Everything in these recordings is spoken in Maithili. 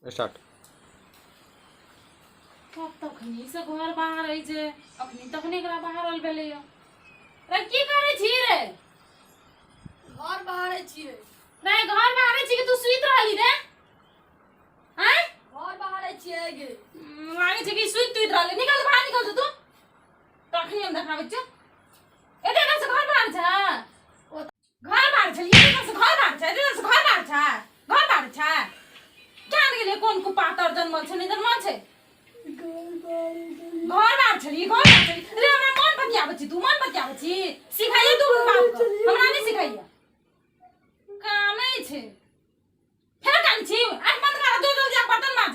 स्टार्ट। कब तखनी से घर बाहर रहै छै, अखनी तखनी एकरा बाहर भेलै रे। की करै छी रे? घर बाहरे छियै। नहीं, घर बाहर छी कि तू सुति रहली रे? आँय? घर बाहरे छियै गे। लागै छै कि सुति तुति रहली। निकल, बाहर निकल तू। तखनी हम देखाबै छियौ। एते देर से घर बाहर छै, घर बाहर छै, एते देर से घर बाहर छै, एते देर से घर बाहर छै, घर बाहर छै। क्या ने गेलै, कोन कुपातर जन्मल छै, नहि जन्मल छै। घर बाहर छली, घर बाहर छली रे। हमरा मन बतियाबै छी तू, मन बतियाबै छी। सिखाइए तू बाप के, हमरा नहि सिखाइए। कानै छै, फेर कानै छी। आँखि बंद कर, जो जल्दी आके बर्तन माज।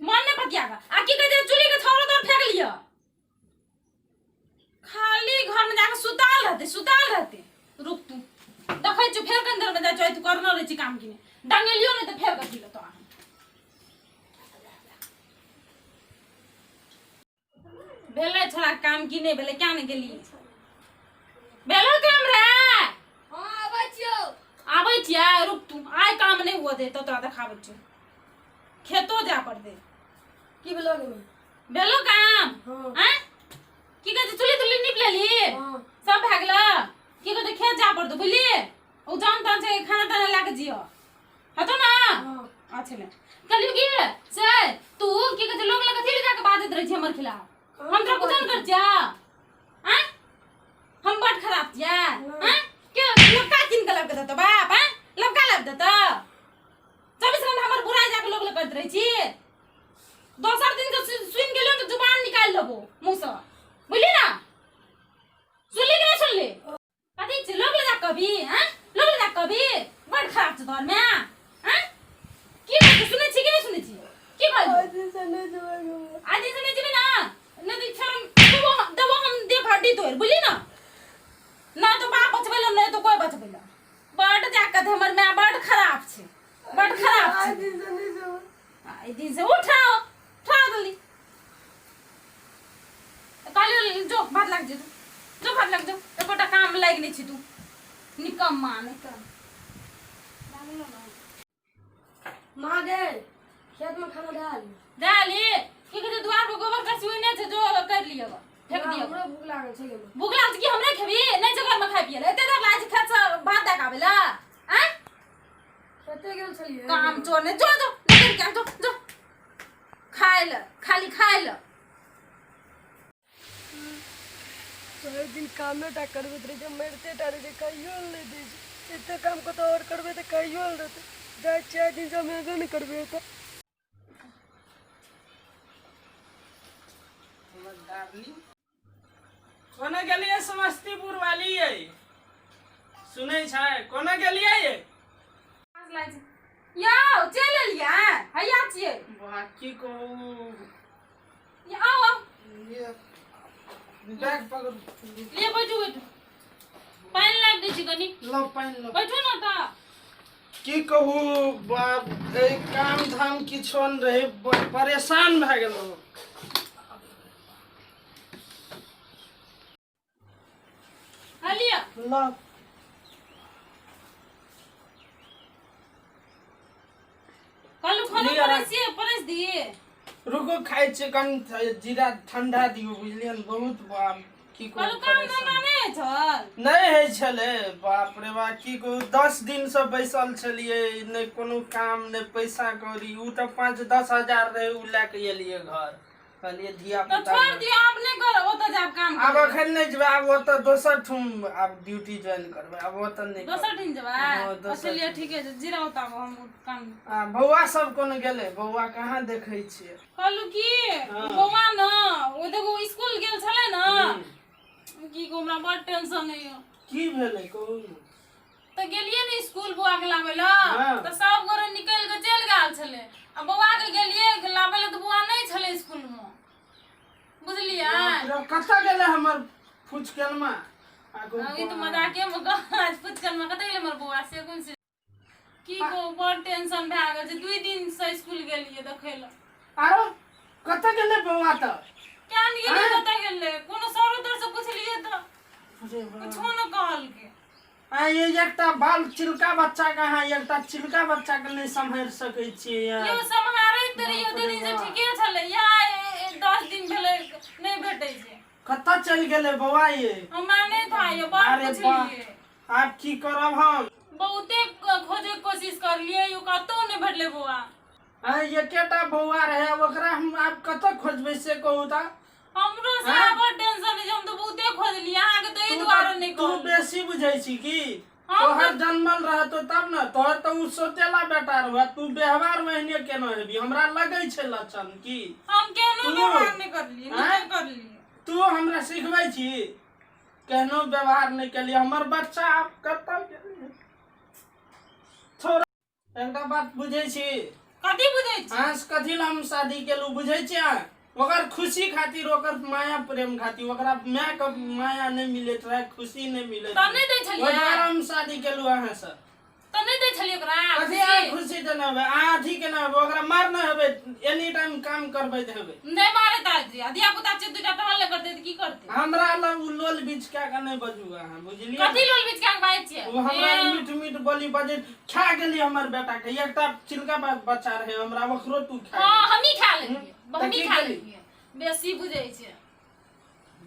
मन नहि बतिया कऽ। आ की कहै छै, चुल्ही के छौरो तो फेंक लिअ। खाली घर में जाके सुताल रहते, सुताल रहते। रुक तू, देखै छी फेर कनि देर में जाइ छी। तू करना रहै छी काम की नहि? डंगेलियो नहि तऽ फेर कथी लऽ तोरा। भेलै छोड़ा काम की नहि भेलै? क्या नहि गेली? भेलो काम रे? हँ, आबै छियौ। आबै छियै, रुक तू। आइ काम नहि हुअ दे तऽ तोरा देखाबै छियौ। खेतो जाय पड़तै। की भेलो गे? भेलो काम? हँ। आँय, की कहै छै, चुल्ही तुल्ही नीप लेली? हँ। सब भए गेल? की कहै छै, खेत जाय पड़तौ, बुझली? ओ जान तान छै, खाना ताना लए कऽ जियो हेतौ ने? हँ। अच्छा, ले कहलियौ की से तू की कहै छै, लोग लग कथी लए जाके बाजैत रहै छै हमर खिलाफ? हम तोरा कुछो नहि करै छियै? आँय, हम बड खराब छियै? आँय, के लबका कीन के लाबि के देतौ बाप? आँय, लबका लाबि देतौ? 24 घंटा हमर बुराइ जाके लोग लग करैत रहै छी। दोसर दिन के सुनि गेलियौ तऽ जुबान निकालि लेबो मुँहसँ, बुझली ना? सुनली कि नहि सुनली? कथी छै, लोग लगा कभी? हैं, लोग लगा कभी? बड़ खराब छै तोहर माय। हैं, की कहै छै, सुनै छी कि नहि सुनै छी? की कहलियौ? आइ से नहि जेबै गे। आइ दिन से नहि जेबै ना, नहि तऽ फेर देबो, देबो हम देख हड्डी तोड़ि, बुझली ना? ना तो बाप बचबै ला, नहि तो कोइ बचबै ला। बड जाकत हमर माय बड खराब छै, बड खराब आइ छै। दिन से नहि जेबै। आइ दिन से उठाओ, उठाओ जल्दी। कहलियौ जो भात लाग जेतौ, जो भात लाग जो। एकोटा काम लागि नहि छी तू, निकम्मा। नहि कर। माँ गे, खेत में खाना डाल। डाली। की कहै छै, दुआर पर गोबर करसी ओहिने छै, जो कर लिअ, फेंक दिअ। हमरो भूख लागल छै गे। भूख लागल छै कि हमरे खेबी? नहि छै घरमे खाइ पियै लए? एते देर लागै छै खेत से भात दए कऽ आबै लए? आँय? कते गेल छलियै? काम चोर नहि। जो जो, निकल के जो, जो खाय लए, खाली खाय लए। भरि दिन कामे टा करबैत रहै छै, मरिते टा रहै छै, कहियो नहि दै छै। एते काम कतौ आओर करबै तऽ कहियो नहि देतै। जाइ 4 दिन से हम एबे नहि करबै एतऽ। हमर डार्लिंग कोना गेलियै? समस्तीपुर वाली यै, सुनै छै? कोना गेलियै यै? यौ, चलि एलियै? हैया छियै। वाह, की कहू। ये आउ, आउ। ये बैग पकड़ू। लिए, बैठू, बैठू। पानि लाबि दै छी कनि। लो पानि लो। बैठू ने तऽ। की कहू बाप, एहि काम धाम किछो नहि रहै, परेशान भए गेलहुँ। हँ, लिअ। लो। कहलहुँ खाना लिअ। परसिए, परसि दिए? रुकू, खाइ छियै। कनि जीरा ठंडा दियौ, बुझलियै ने? बहुत बाप, की कहू। कहलहुँ काम परेशान। धंधा नहि छल? नहि होइ छलै। बाप रे बाप, की कहू, 10 दिनसँ बैसल छलियै, नहि कोनो काम, नहि पैसा कौड़ी। ओ तऽ 5-10 हजार रहै, ओ लए कऽ एलियै घर। कहलियै धिया तऽ पुता। छोड़ि दियौ, आब नहि कर, ओतऽ जायब काम आब करबै। अखन नहि जेबै, आब ओतऽ दोसर ठुम आब ड्यूटी ज्वाइन करबै, आब ओतऽ नहि करबै। दोसर दिन जेबै? हँ, दोसर। अच्छा, लिअ, ठीके छै, जीरा उताबू, हम काम। आ बौआ सब कोन गेलै? बौआ कहाँ देखै छियै? कहलहुँ की, हँ। बौआ ने ओ देखू स्कूल गेल छलै ने। की कहू, हमरा बड़ टेंशन होइए। की भेलै, कहू ने। तऽ गेलियै ने स्कूल बौआ के लाबै लए, तऽ सब गोरे निकलि कऽ चलि गेल छलै आ बौआ के गेलियै लाबै लए तऽ बौआ नहि छलै स्कूल मे, बुझलियै? बाप रे, कतऽ गेलै हमर फुचकनमा? आगू। ई तऽ मजाके मे कहल। फुचकनमा कतऽ गेलै हमर बौआ, से कोन से? की कहू, बड़ टेंशन भए गेल छै। 2 दिन से स्कूल गेलियै देखै लए। आरो कतऽ गेलै बौआ तऽ? क्या नहि गेलियै, कतऽ गेलै? कोनो सर उधर से पुछलियै तऽ अरे बाप। कुछो नहि कहलकै। आ ये एकटा बाल चिलका बच्चा के अहाँ एकटा चिलका बच्चा के नहि सम्हारि सकै छियै यौ सम्हारैत रहियौ दू दिन से ठीके छलै या 10 दिन भेलै नहि भेटै छै। कतऽ चलि गेलै बौआ ये? हमरा नहि था यौ, बड़ अरे पुछलियै। आब की करब हम? बहुते खोजे के कोशिश करलियै यौ, कतौ नहि भेटलै बौआ। आ एकेटा बौआ रहै, ओकरा हम आब कतऽ खोजबै से कहू तऽ। हमरो से बड़ टेंशन है, हम तो बहुते खोजलियै अहाँके, तऽ एहि दुआरे नहि तू कहलियै। बेसी बुझै छी की? हम तोहर जन्मल रहतो तब ने, तोहर तऽ उ सोतेला बेटा रह, तू व्यवहार ओहने केना हेबी? हमरा लगै छै लक्षण की हम केहनो तू- व्यवहार नहि करलियै, आँय? नहि करलियै। तू हमरा सिखबै छी? केहनो व्यवहार नहि केलियै, हमर बच्चा आब कतऽ गेलै? छोड़, एकटा बात बुझै छी? कथी बुझै छी? अहाँ से कथी लए हम शादी केलहुँ बुझै छी अहाँ? ओकर खुशी खातिर, ओकर माया प्रेम खातिर। ओकरा माय के माया नहि मिलैत रहै, खुशी नहि मिलैत तऽ नहि दै रहै। छलियै? ओहि दुआरे हम शादी केलहुँ अहाँ से। तऽ नहि दै छलियै ओकरा कथी अहाँ खुशी देने हेबै? अहाँ अथी केने हेबै, ओकरा मारने हेबै, एनी टाइम काम करबैत हेबै। नहि मारे ताजी आ धिया पुता छै दूटा, टहल नहि करतै तऽ की करतै? हमरा लग उ लोल बीच कए कऽ नहि बजू अहाँ, बुझलियै? कथी लोल बीच के बाजै छियै? ओ हमरा ए, मीठ मीठ बोली बजैत खा गेली हमर बेटा के। एकटा चिलका बच्चा रहे हमरा, ओकरो तू खा हँ, हमही खा लेलियै। तऽ हमही की खा केली? लेलियै। बेसी बुझै छै।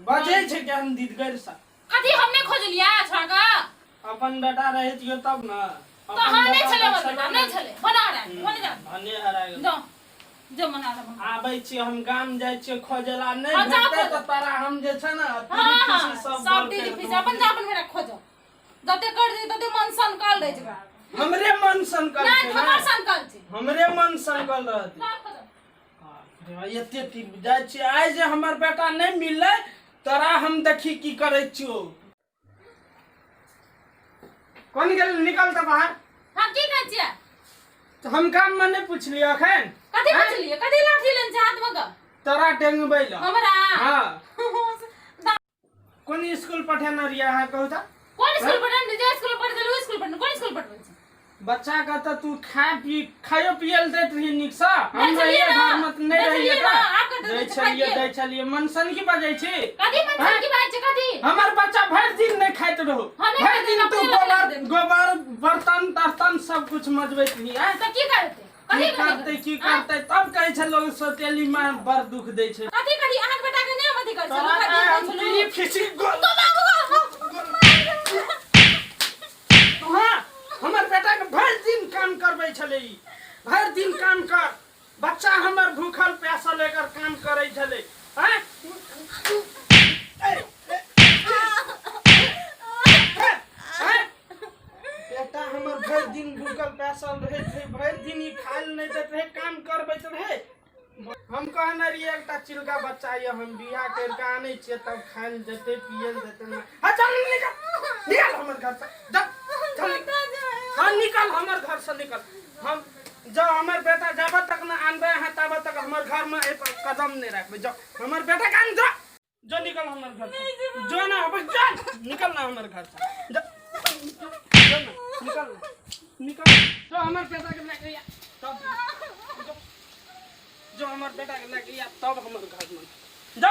बजै छै केहन दिदगर सा। कथी हम नहि खोजलियै छोड़ा के? अपन बेटा रहैत यो तब ने। तऽ अहाँ नहि छलै हमर बेटा, नहि छलै, बना रहा बन जा। भने हरा गेल। जाओ जो मना रहा बना। आबै छी, हम गाम जाइ छियै खोजला, नहि हँ, जाउ भेटतै खोजऽ। तऽ तोरा हम जे छै ने हाँ हाँ तीरी सब सब गोल दीदी करि फीस देबौ। अपन जा, अपन बेटा खोजो। जते कर दे तते मन सनकल रहै छै ओकरा। हमरे मन सनकल नहि छै हमर ने? सनकल छै। हमरे मन सनकल रहतै। जाउ खोजो। बाप रे, एते तीर जाइ छियै। आइ जे हमर बेटा नहि मिललै तोरा हम देखी की करै छियौ। कोन गेल? निकल तऽ बाहर। हम की कहै छियै? तऽ हम काम मे नहि पुछलियै अखन? कथी पुछलियै? कथी लाठी लेने छै हाथमे ग? तोरा टेंगबै लए। हमरा? हँ। कोन स्कूल पठेने रहियै अहाँ, कहू तऽ? कोन स्कूल पढ़ल? जे स्कूल पढ़ देलु स्कूल पढ़, कोन स्कूल पढ़बै छै? बच्चा के तऽ तू खाय पी खायो पिए लए दैत रही नीकसँ? हम दै छलियै रहियै ने, घरमे तऽ नहि दै रहियै। छलियै ने, आब कतऽ दै दै छै छलियै? खाय दै छलियै? मनसन की बजै छी? कथी मन की बात छै, कथी? हमर बच्चा भरि दिन नहि खाइत रहू। हँ, नहि भरि खाइत दिन रहू, तू अपने लग गोबर देबै। गोबर बर्तन तर्तन सब कुछ मजबैत रही, आँय? तऽ की करतै? की कथी करतै, की करतै? तब कहै छै लोग सौतेली माँ बड़ दुख दै छै। कथी कथी अहाँके बेटा के नहि हम अथी करै तोरा छलहुँ, आइ हम खाइ तीरी फीसी गोल हाँ, हमर बेटा के भरि दिन काम करबै छलै ई। भरि दिन काम कर, बच्चा हमर भूखल प्यासल एकर काम करै छलै, आँय? ए, ए, ए, आँय? बेटा हमर भरि दिन भूखल प्यासल रहैत रहै, भरि दिन ई खाय लए नहि दैत रहै, काम करबैत रहै। हम कहने रहियै एकटा चिलका बच्चा यऽ, हम बियाह करि कऽ आनै छियै तब खाय लए देतै, पियै लए देतै। हाँ, चल निकल, निकल हमर घर से, जा, चल निकल। हाँ, निकल हमर घर से, निकल। हम जाओ, हमर बेटा जाबे तक न आनबै अहाँ ताबे तक हमर घर में एहि पर कदम नहीं रखबै। जाओ, हमर बेटा के आन, जा जो, निकल हमर घर से, जो ना, अब जा, निकल ना हमर घर से, जा, जो ना, निकल ना, निकल जो, हमर बेटा के लेके आ तब, जो, जो हमर बेटा के लेके आ तब हमर घर में जा।